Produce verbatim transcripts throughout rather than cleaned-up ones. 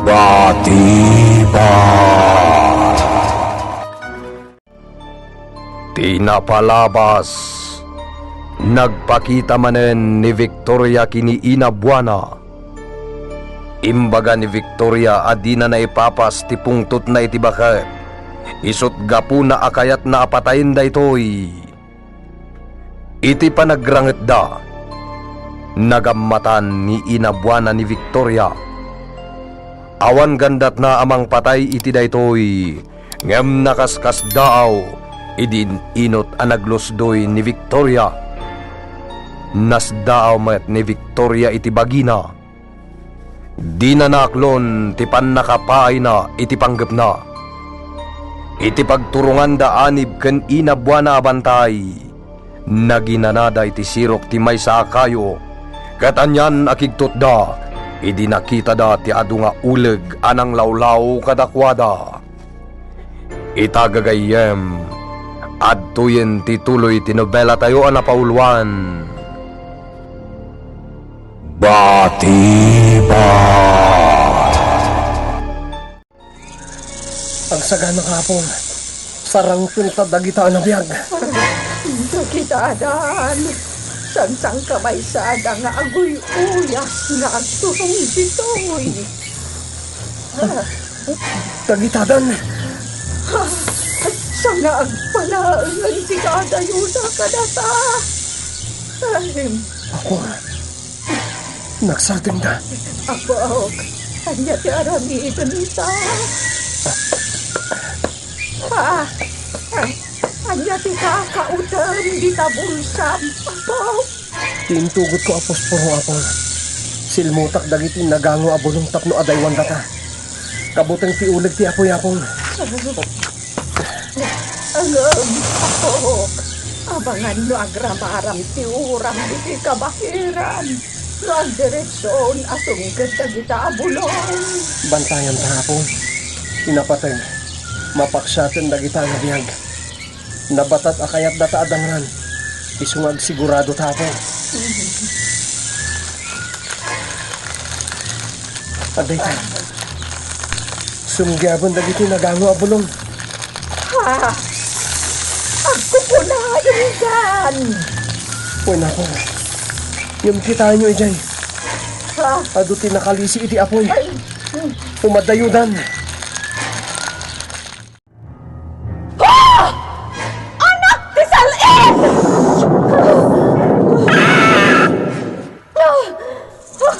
Batibat. Ti napalabas, nagpakita manen ni Victoria ken ni Ina Buana. Imbaga ni Victoria a dina naipapas ti pungtotna iti baket, isut' gapuna a kayatna a patayen daytoy. Iti panagrangetda, nagammatan ni Ina Buana ni Victoria. Awan gandatna a mangpatay iti daytoy, ngem nakaskasdaaw idi in-inut a naglusdoy ni Victoria. Nasdaaw met ni Victoria iti bagina. Dina naaklon ti pannakapaayna iti panggepna. Iti pagturonganda anib ken Ina Buana a bantay, naginanada iti sirok ti maysa a kayo, ket anian a kigtotda idi nakitada ti adu nga uleg a nanglawlaw kadakuada. Ita gagayyem, adtoyen ti tuloy ti nobelatayo a napauluan. Batibat. Agsagana, Apong. Sarangpenta dagita a nabiag. Dagita adan. Sangsangkabaysada nga aguy-uyas nga agturong ditoy. Dagitadan. Saan nga agpalaengen ti kaadayoda kadata? Ay, Apo, nagsardengda. Apok, ania ti aramidem ita? Ah, ania ti kakautem dita bulsam, Apok? Ti intugotko a posporo, Apong. Silmutak dagiti nagango a bulong tapno adaywandata. Kabuteng ti uleg ti apuy, Apong. Ngem, Apok, abangan no agramaram ti uram iti kabakiram. No agdiretsoon a sungked dagita a bulong. Bantayanta, Apong. Ti napateg, mapaksiaten dagita a nabiag. Nabatat a kayatdata a dangran. Isu nga agsigurado ta, Apo. Adda ita. Sumgiaben dagiti nagango a bulong. Ha? Agkukuna, indan! Wen, Apo. Ngem kitaenyo idiay. Ha? Adu ti nakalisi iti apoy. Ay. Umadayodan. Ah! Anak ti sal-it! Ah! Ah!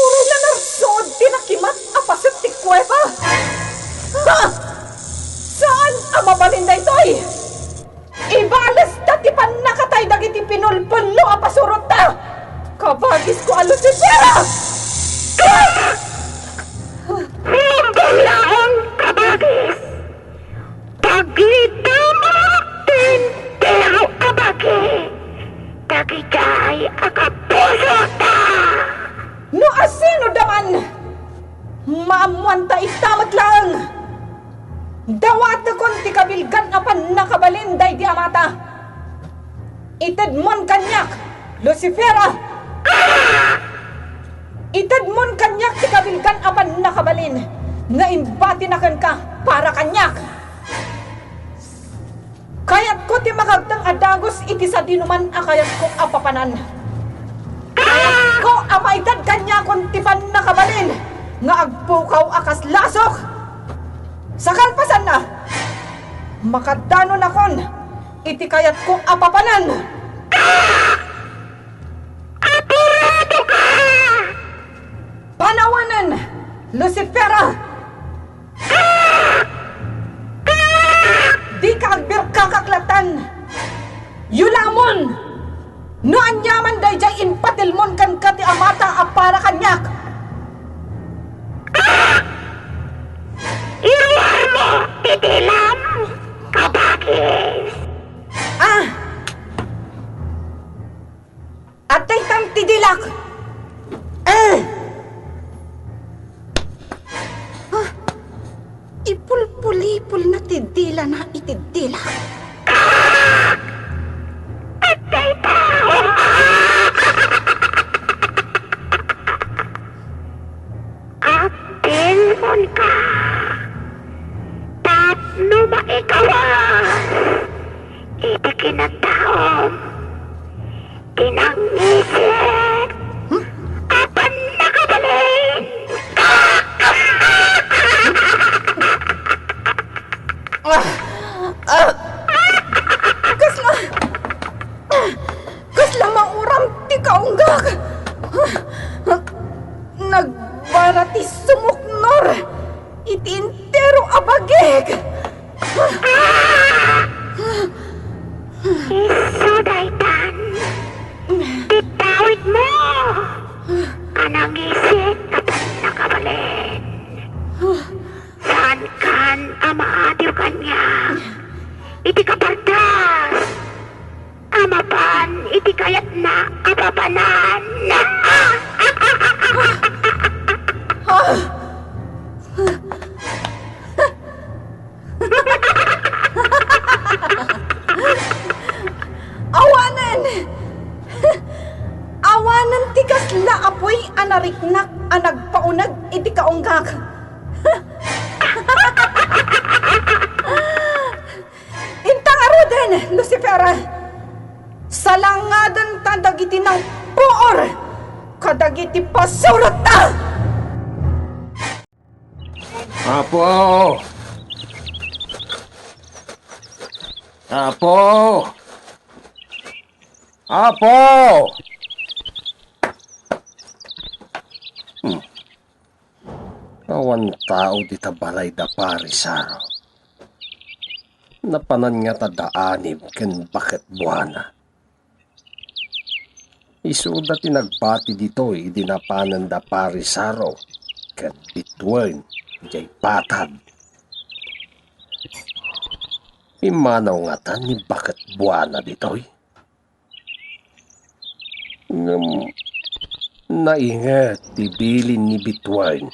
Uray la narsuod ti nakimat a paset ti kuweba. Ah! Saan a mabalin daytoy? Ibalesta ti pannakatay dagiti pinulpullo a pasurotta. Kabagisko a Lucifer! Ngem laeng, kabagis, pagidem ti entero a bagi dagijay a kapusota. No asinoda man, maammoanta ita met laeng. Dawatekon ti kabilgan a pannakabalin daydi amata. Itedmon kaniak, Lucifera! Itedmon kaniak ti kabilgan a pannakabalin nga imbatina kenka para kaniak. Kayatko ti makagteng a dagus iti sadinoman a kayatko a papanan. Kayatko a maited kaniakon ti pannakabalin nga agpukaw a kas lasok. Sa kalpasanna, makadanonakon iti kayatko a papanan. Apuradoka! Panawenen, Lucifera! Dika agbirkakak latan! Yulamon! No aniaman daydiay impatelmon kenka ti amata a para kaniak! Iruarmo ti dilam, kabagis! Ah! Adda itan ti dilak! Eh! Ah! Ipulpulipulna ti dilana iti dilak. Adda ita! Tilmonka tapno maikawas iti kinataom ti nangisit a pannakabalin. Ah! Ah! Kasla, kasla mauram ti kaunggak. Nagbara ti sumuknor iti entero a bagik. Isu daytan ti tawidmo a nangisit a pannakabalin. Saankan a maadiw kaniak iti kapardas a mapan iti kayatna a papanan. Awanen! Awanen ti kasla apuy a nariknak a nagpauneg iti kaunggak. Inta ngaruden, Lucifer! Salangadenta dagiti nangpuor kadagiti pasurotna! Apo! Apo! Apo! Hmm. Awan tao dita balay da Pari Saro. Napanan ngata da Anib ken Baket Buana. Isuda ti nagbati ditoy idi napanen da Pari Saro ken Bitwern idiay patad. Pimmanaw ngata ni Baket Buana ditoy? Ngem nainget ti bilin ni Bitwern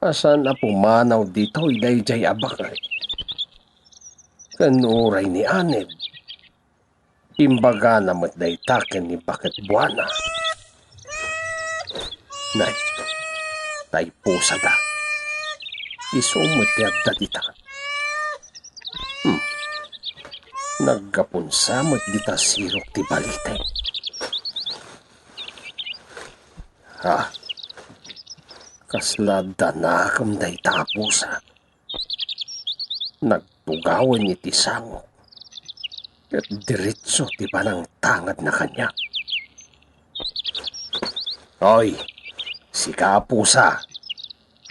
a saan a pumanaw ditoy daydiay a baket. Ken uray ni Anib, imbagana met dayta ken ni Baket Buana. Nay, taipusada. Isu met ti adda dita. Hmm. Naggapunsa met dita sirok ti baliteng. Ah, kasla adda nakem dayta a pusa. Nagtugawen iti sangok, ket diretso ti panangtangedna kaniak. Oy, sika a pusa,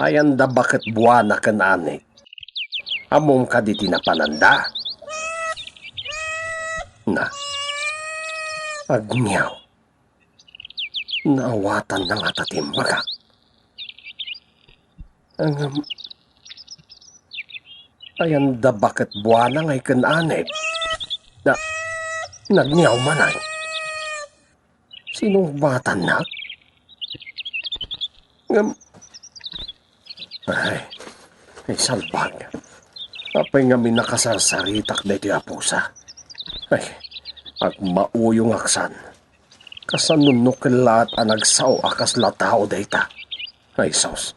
ayan da Baket Buana ken Anib? Ammom kadi ti napananda? Na, agniaw. Naawatanna ngata ti imbagak. Ngem, ayan da Baket Buana ngay ken Anib? Da, nagniaw manen. Sinungbatannak? Ngem, ay, ay, salbag. Apay ngamin a kasarsaritak daytoy a pusa? Ay, agmauyongak san. Kasano no kellaat a nagsao a kasla tao dayta? Ay sus,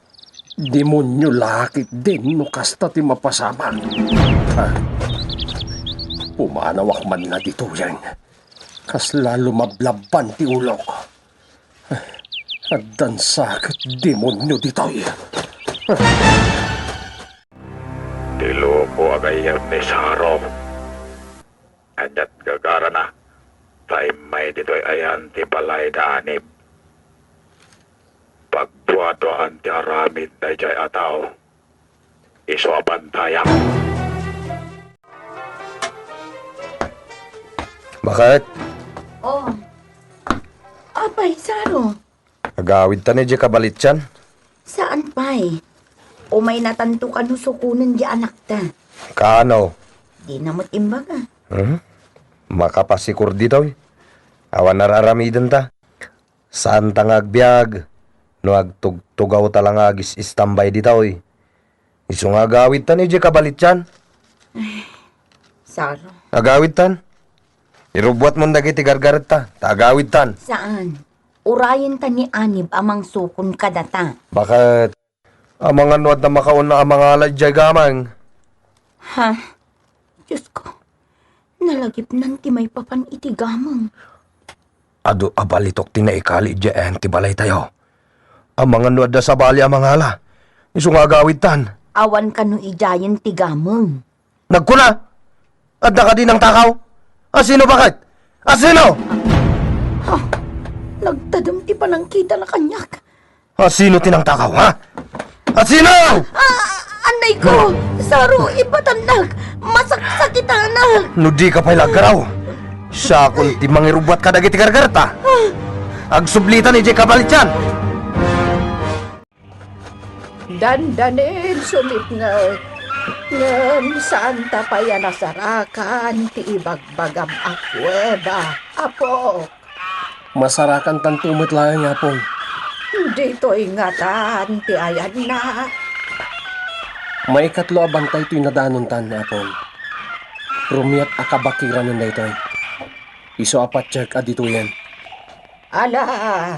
demonio la ketdin no kasta ti mapasamak. Ah, pumanawak man la ditoyen. Kasla lumablabban ti ulok. Ah, addan sa ket demonio ditoy. Ti loko a gayyem ni Saro. Ania't gagarana ta immay ditoy ayan ti balay da Anib. Pagduaduaan ti aramid daydiay a tao. Isu a bantayam. Baket? Oh. Apay, Saro? Agawidtan idiay kabalitian? Saan pay? Umaynatanto kano sukonen di anakta. Kano? Dina met imbaga. Hmm? Makapasikur ditoy. Awan ar-aramidenta. Saanta nga agbiag no agtugtugawta la nga agis-istambay ditoy. Isu nga agawidtan idiay kabalitian. Saro. Agawidtan? Irubbuatmon dagiti gargaretta, ta agawidtan. Saan? Urayenta ni Anib a mangsukon kadata. Baket? Amangan no adda makauna a mangala idiay gameng. Ha? Diosko, nalagipnan ti maipapan iti gameng. Adu a balitok ti naikali idiay ayan ti balaytayo. Amangan no adda sabali a mangala. Isu nga agawidtan. Awan kano idiayen ti gameng. Nagkuna, adda kadi nangtakaw? Asino baket? Asino? Ha? Nagtadem ti panangkitana kaniak. Asino ti nangtakaw, ha? Asino? Ah, anay ko! Saro, ipatannak! Masaksakitanak! No di ka pay laggaraw, siakon ti mangirubbuat kadagiti gargarta. Agsublitan idiay kabalitian! Dandanin sumitngek, ngem saanta pay a nasarakan ti ibagbagam a kuweba, Apo. Masarakantanto met laeng, Apong. Ditoy ngatan ti ayanna. Maikatlo a bantay toy nadanontan, Apong. Rumiat a kabakiranen daytoy. Isu a patiek a ditoyen. Ala,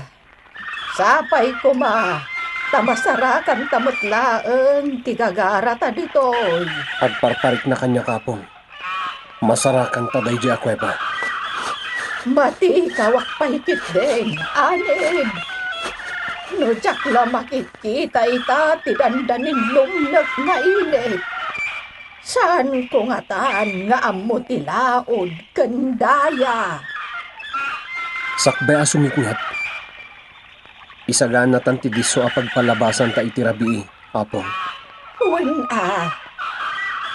sapay koma, ta masarakanta met laeng ti gagarata ditoy. Agparparikna kaniak, Apong. Masarakanta daydiay a kuweba. Matikawak pay ketdin, Anib. No diak la makitkita ita ti dandanin lumnek nga init, saanko ngatan nga ammo ti laod ken daya. Sakbay a sumitngek, isaganatan ti disso a pagpalabasanta iti rabii, Apong. Wen a,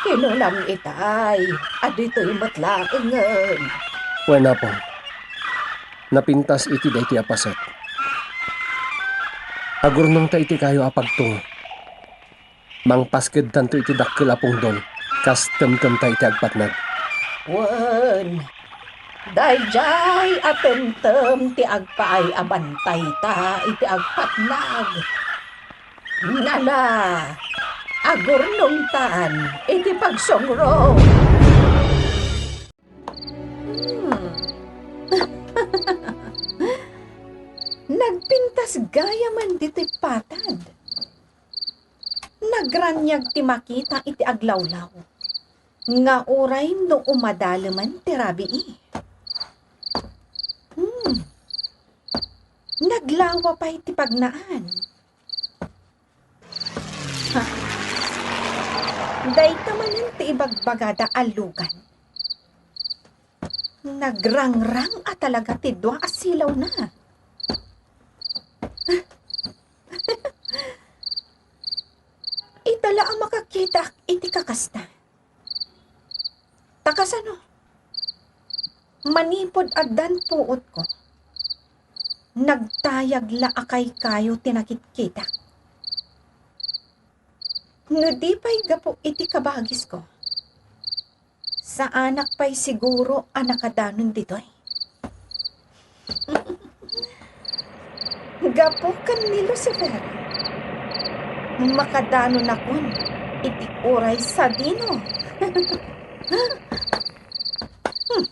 kinunam itay a ditoy met laengen. Wen, Apong. Napintas iti daytoy a paset. Agurnongta iti kayo a pagtungo. Mangpaskedtanto iti dakkel a pungdol, kas temtemta iti agpatnag. Wen, daydiay a temtem ti agpaay a bantayta iti agpatnag. Nala, agurnongtan iti pagsungro. Hmm. Nagpintas gayamen ditoy patad. Nagraniag ti makita iti aglawlaw nga uray no umadalemen ti rabii. Hmm. Naglawa pay ti pagnaan. Ha? Dayta manen ti ibagbagada a lugan. Nagrangrang a talaga ti dua a silawna. Ita la a makakitaak iti kakasta. Ta kasano? Manipud addan puotko, nagtayag la a kaykayo ti nakitkitak. No di pay gapu iti kabagisko, saanak pay siguro a nakadanon ditoy. Gapu ken ni Lucifer, makadanonakon iti uray sadino. Hmm.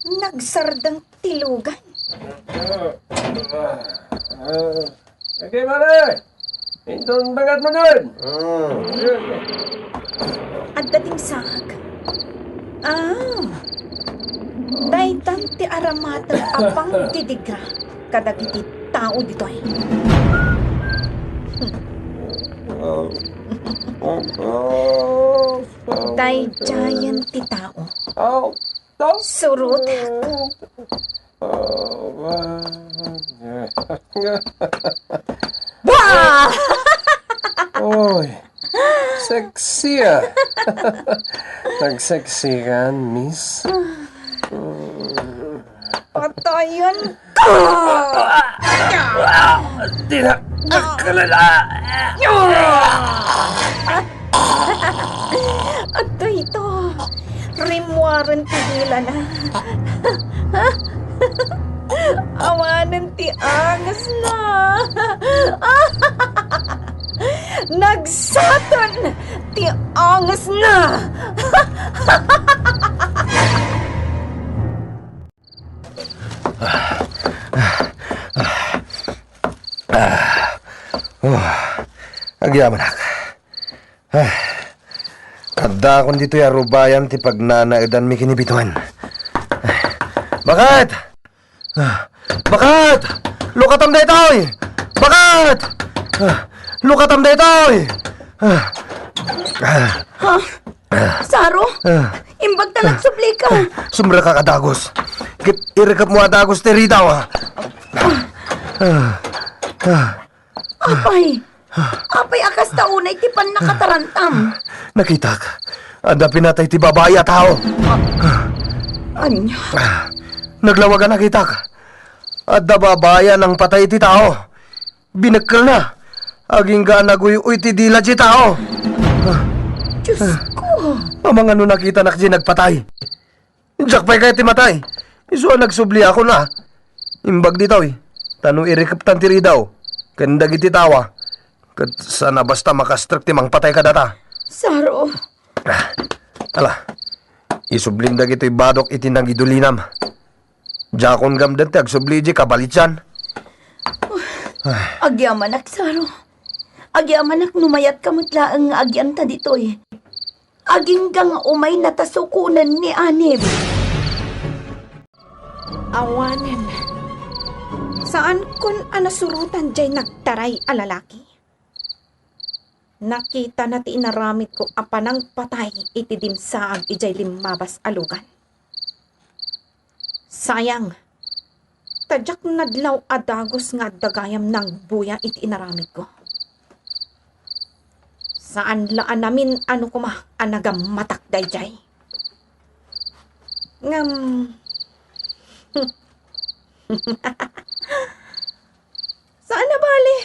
Nagsardeng ti lugan. Agi, mare! Inton bagat manen! Adda dimsaag. Ah, daytan ti aramateng a pangdidigra kadagiti tao ditoy. Daydiayen ti tao. Surot. Bah! Oy, sexy, ah. Nagsexy kan, miss. Patayan ka! Di na, nagkalala. Adtoy ito. Rimmuaren ti dilana. Awanen ti angesna. Nagsaton ti angesna. Ah, ah, ah, ah. Oh. Agyamanak. Ay, addaakon ditoy a rubayan ti pagnanaedanmi ken ni Bitoen. Ay, baket! Ah, baket! Lukatam daytoy! Baket! Ah, lukatam daytoy! Ah, ah, Ha? Saro? Ah. Imbag ta nagsublika. Sumrek a dagus. Ket irikepmo a dagus ti ridaw, ah. Ah. Ah. Apay, apay a kasta unay ti pannakatarantam? Nakitak. Adda pinatay ti babai a tao. Ania? Naglawag a nakitak. Adda babai a nangpatay iti tao. Binekkelna. Agingga a naguy-uy ti dila ti tao. Diosko! Amangan no nakitanak ti nagpatay. Diak pay kayat ti matay. Isu a nagsubliakon a. Imbag ditoy, ta no irikeptan ti ridaw ken dagiti tawa, ket saan a basta makastrek ti mangpatay kadata. Saro. Ah, ala, isublim dagitoy badok iti nangidulinam. Diakon gamden ti agsubli idiay kabalitian. Agyamanak, Saro. Agyamanak no mayatka met laeng nga agyanta ditoy. Agingga nga umay natasukonen ni Anib. Awanen, saankon a nasurotan diay nagtaray a lalaki. Nakitana ti inaramidko a panangpatay iti dimsaag idiay limmabas a lugan. Sayang, ta diak nadlaw a dagus nga adda gayam nangbuya iti inaramidko. Saan la a namin-ano koma a nagammatak daydiay. Ngem, saan a bale.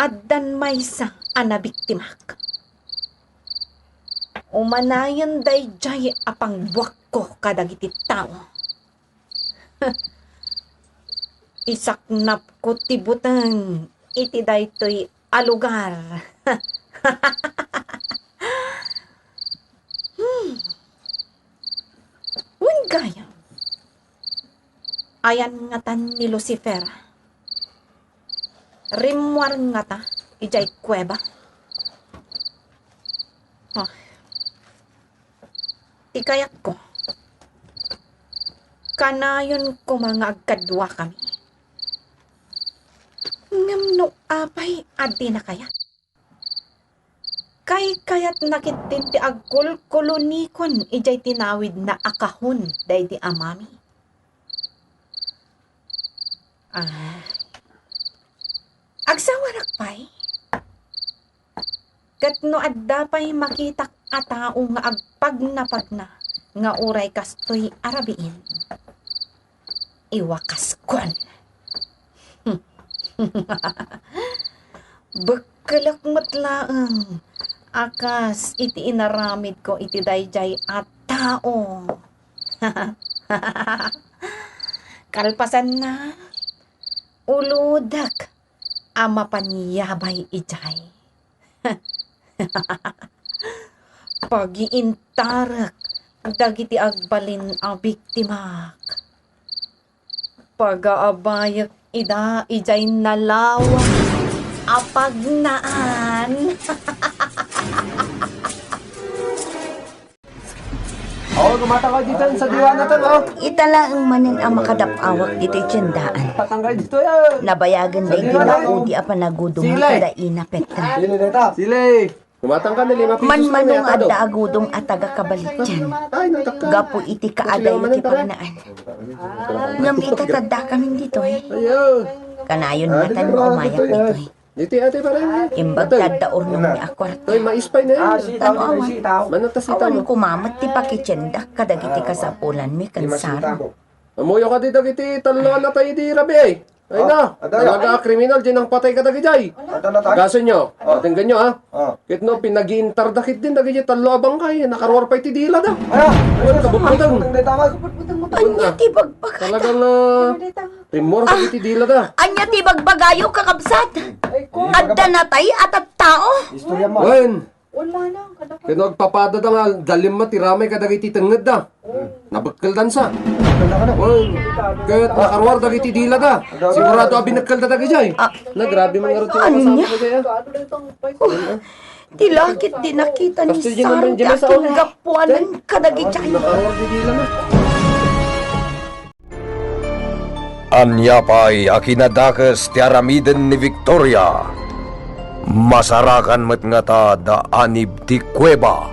Addan maysa a nabiktimak. Umanayen daydiay a pangbuakko kadagiti tao. Isaknapko ti buteng iti daytoy a lugar. Hmm. Wen gayam, ayan ngatan ni Lucifer? Rimmuar ngata idiay kuweba? Ah. Ti kayatko, kanayon koma nga agkaduakami. Ngem no apay a dina kayat? Kaykayatna ketdin ti agkulkulunikon idiay tinawidna a kahon daydi amami. Ah, agsawarak pay? Ket no adda pay makitak a tao nga agpagnapagna nga uray kastoy a rabiin, iwakaskon. Bekkelek met laeng a kas iti inaramidko iti daydiay a tao. Kalpasanna, ulodek a mapan yabay idiay. Pagiintarek dagiti agbalin a biktimak. Pagaabayek ida idiay nalawag a pagnaan. Oh, gumatang ka dito sa diwa na to, oh. Ita laeng manen a makadap-awak ditoy tiendaan. Patang ka dito, eh. Nabayagen daydi maudi a panagudom ni kada ina Petra. Sili dito. Sili. Gumatang ka na lima pesos. Manmano nga adda agudom a taga-kabalitian. Ay, natakka. Gapu iti kaadayo ti pagnaan. Ngem ita tadda kamin ditoy. Ayo. Kanayon ngatan nga umayak ditoy. Ditoy, ate, pare. Imbag tadda urnong ni a kuarta. Toy, mais pay na yan. Tano awan. Manata sitaw. Awan kumamet ti pakitiendak kadagiti kasapulanmi ken Saro. Amuyo ka di dagiti tallo a natay di rabii. Ay na, talaga a kriminal, di nang patay ka dagijay. Agasen nyo, atenggan nyo, ha? Ket no, pinagiintar da ketdin dagijay tallo a bangkay, nakaruar pay ti dila da. Ay, kabutbuteng. Anya ti bagbaga? Talaga nga, rimmuar dagiti dila da. Anya ti bagbagayo, kakabsat? Adda natay a tattao? Istorya mo. Wen. Ket no agpapadada nga dalem met ti ramay kadagiti tengngedda. Nabekkeldansa. Wen, ket nakaruar dagiti dilada. Sigurado a binekkelda dagijay. Ah. Na, grabe man ngarud ti Ania? Masapul dagijay, ah. Oh, ti lakit di nakita ni Kastudyo naman, Sarda Jimmy, sa ken una. Gapuanan kadagijay. Nakaruar di dilana. Ania pay a kinadakes ti aramiden ni Victoria? Masarakan met ngata da anib ti kuweba?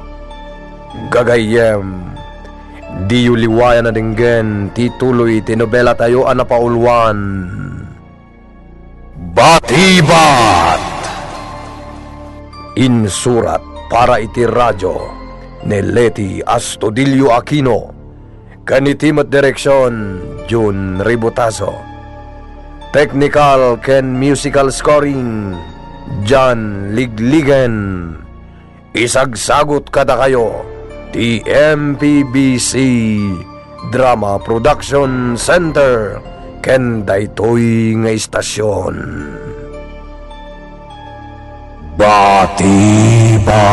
Gagayyem, diyo liwayan a denggen ti tuloy ti nobelatayo a napauluan, Batibat! Insurat para iti radio ni Leti Astudillo Aquino ken iti met direksion, Jun Ributaso. Technical ken musical scoring, John Ligligen. Isagsagut kadakayo ti M P B C Drama Production Center ken daytoy nga istasion. Batiba!